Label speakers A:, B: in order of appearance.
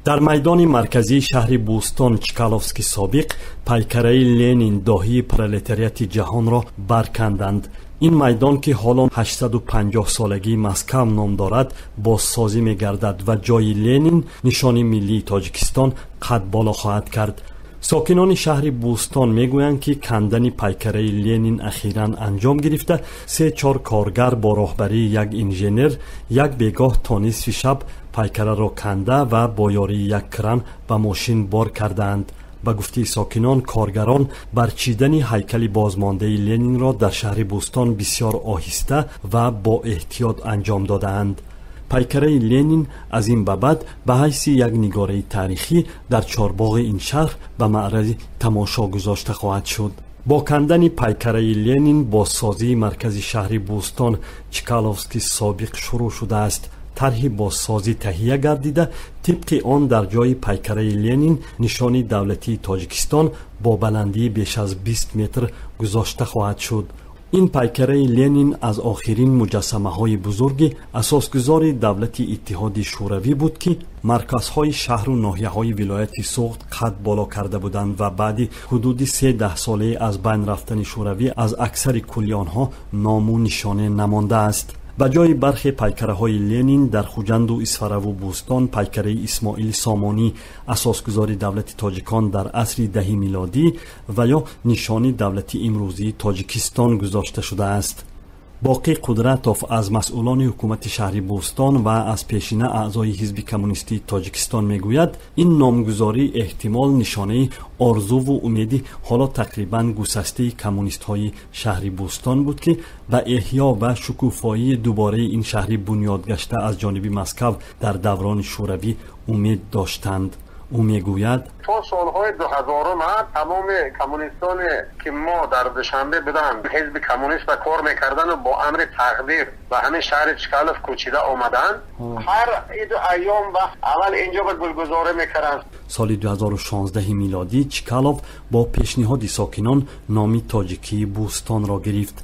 A: Дар майдони марказии шаҳри Бӯстон, Чкаловски собиқ, пайкараи Ленин, доҳии пролетариати ҷаҳонро барканданд. Ин майдон, ки ҳоло 850-солагии Москав ном дорад, бозсозӣ мегардад ва ҷои Ленин, нишони миллии Тоҷикистон, қад боло хоҳад кард. Сокинони шаҳри Бӯстон мегӯянд, ки кандани пайкараи Ленин ахиран анҷом гирифта, се-чор коргар бо роҳбарии як инженер як бегоҳ то нисфи шаб пайкараро канда ва бо ёрии як кран ба мошин бор кардаанд. Ба гуфтаи сокинон, коргарон барчидани ҳайкали бозмондаи Ленинро дар шаҳри Бӯстон бисёр оҳиста ва бо эҳтиёт анҷом додаанд. Пайкараи Ленин аз ин ба баъд ба ҳайси як нигораи таърихӣ дар чорбоғи ин шаҳр ба маърази тамошо гузошта хоҳад шуд. Бо кандани пайкараи Ленин бозсозии маркази шаҳри Бӯстон, Чкаловски собиқ, шурӯъ шудааст. Тарҳи бозсозӣ таҳия гардида, тибқи он дар ҷои пайкараи Ленин нишони давлатии Тоҷикистон бо баландии беш аз 20 метр гузошта хоҳад шуд. Ин пайкараи Ленин аз охирин муҷассамаҳои бузурги асосгузори давлати Иттиҳоди Шӯравӣ буд, ки марказҳои шаҳру ноҳияҳои вилояти Суғд қад боло карда буданд ва баъди ҳудуди се даҳсолаи аз байн рафтани Шӯравӣ аз аксари кулли онҳо ному нишоне намондааст. Ба ҷои бархе пайкараҳои Ленин дар Хуҷанду Исфараву Бӯстон пайкараи Исмоили Сомонӣ, асосгузори давлати тоҷикон дар асри 10-и милодӣ, ва ё нишони давлати имрӯзии Тоҷикистон гузошта шудааст. Боқӣ Қудратов аз масъулони ҳукумати шаҳри Бӯстон ва аз пешина аъзои Ҳизби коммунистии Тоҷикистон мегӯяд, ин номгузорӣ эҳтимол нишонаи орзуву умеди ҳоло тақрибан гусастаи коммунистҳои шаҳри Бӯстон буд, ки ба эҳё ва шукуфоии дубораи ин шаҳри бунёдгашта аз ҷониби Москав дар даврони Шӯравӣ умед доштанд. Ӯ мегӯяд:
B: То солҳои 2000-ум тамоми коммунистоне, ки мо дар Душанбе буданд, ҳизби коммунист ба кор мекардану бо амри тақдир ба ҳамин шаҳри Чкалов кӯчида омаданд, ҳар иду айём ба аввал инҷо ба гулгузорӣ мекарданд.
A: Соли 2016 милодӣ Чкалов бо пешниҳоди сокинон номи тоҷикии Бӯстонро гирифт.